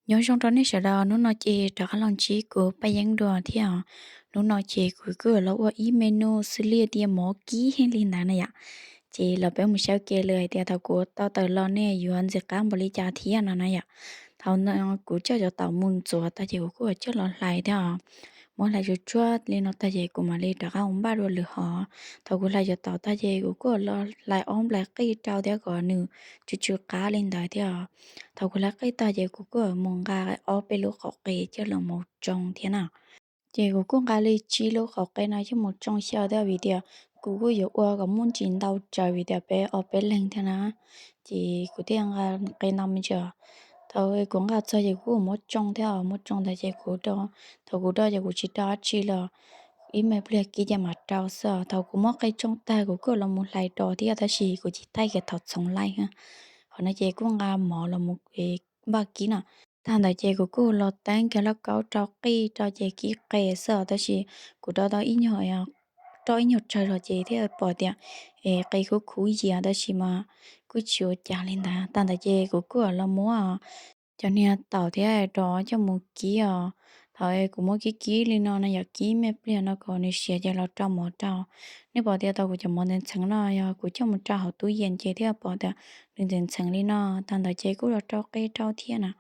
Nyob zoo rau nej sawv daws, hnub no ces rov qab los ntsib kuv Paj Yeeb dua thiab os. Hnub no ces kuv kuj los ua ib menu xws li tias mov kib li ntawd na yom. Ces los peb mus saib kev lawm hais tias thaum kuv tau tawm los nej yuav ntxim qab npaum li cas thiab no na yom. Thaum no kuv coj cov taum mus ntxuav tag ces kuv kuj coj los hlais thiab os. Muab hlais tsuag tsuag li no tag ces kuv mam li rov qab mus npaj dua lwm hom. Thaum kuv hlais cov taum tag ces kuv kuj los hlais ob nplais qij rau thiab kom nws tsw tsw qab li ntawd thiab os. Thaum kuv hlais qij tag ces kuv kuj mus nqa ob peb lub qhauv qe coj los mus tsoo thiab na. Ces kuv kuj nqa li tsib lub qhauv qe no coj mus tsoo xyaw thiab vim tias kuv kuj yuav ua kom muaj ntsis ntau tsawv vim tias peb ob peb leeg thiab na. Ces kuv thiaj nqa qe ntau me ntsis. Thaum kuv nqa txog ces kuv kuj muab tsoo thiab os, muab tsoo ntawd ces kuv, thaum kuv do ces kuv tsis do dab tsi los ib me pliag kib ces mam rau xwb os. Thaum kuv muab qe tsoo tag kuv kuj los mus hlais dos thiab tab sis kuv tsis thaij kiag thaum txhoov laij. Qhov no ces kuj nqa mov los mus npaj kib no. Tag ntawd ces kuv kuj los teeb kiag lauj kaub rau qij rau ces kib qe xwb os, tab sis kuv rau tau ib nyuag, rau ib nyuag tsawg los ces thiaj pom tias qe khuv khuv yias tab sis mas kuj tsis ua cas li ntawd. Tag ntawd ces kuv kuj los muab cov niag taum thiab dos coj mus kib os. Thaum kuv muab kib kib li no no yom, kib me pliag no kom nws siav ces los rau mov rau. Nej pom tias tau kuv cov mov ntxeev ntxheev no yog kuv coj mus rau hauv tub yees ces thiaj pom tias nws ntxeev ntxheev li no. Tag ntawd ces kuj los rau qe rau thiab na.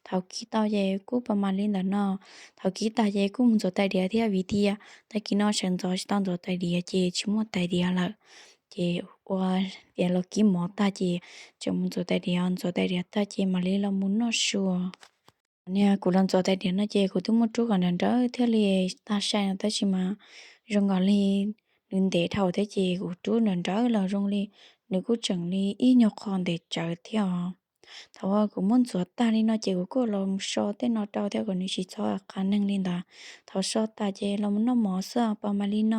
Thaum kib tau ces kuj pas mas li ntawm no. Thaum kib tag ces kuj mus ntxuav tais diav thiab vim tias tag kis no sawv ntxov tsis tau ntxuav tais diav ces tsis muaj tais diav lawm. Ces ua tias los kib mov tag ces tseem mus ntxuav tais diav, ntxuav tais diav tag ces mam li los mus noj su. Niag kuv los ntxuav tais diav no ces kuv twb muab rub kom nrawm nrawm thiaj li tag sai no tab sis mas zoo nkaus li nws ntev dhau thiab ces kuv rub nrawm nrawm los zoo li nws kuj tseem li ib nyuag qho ntev tsawv thiab os. Thaum uas kuv muab ntxuav tag li no ces kuv kuj los so tej no rau thiab kom nws tsis txhob qas neeg li ntawd. Thaum so tas ces los noj mov xwb, pas mas li no.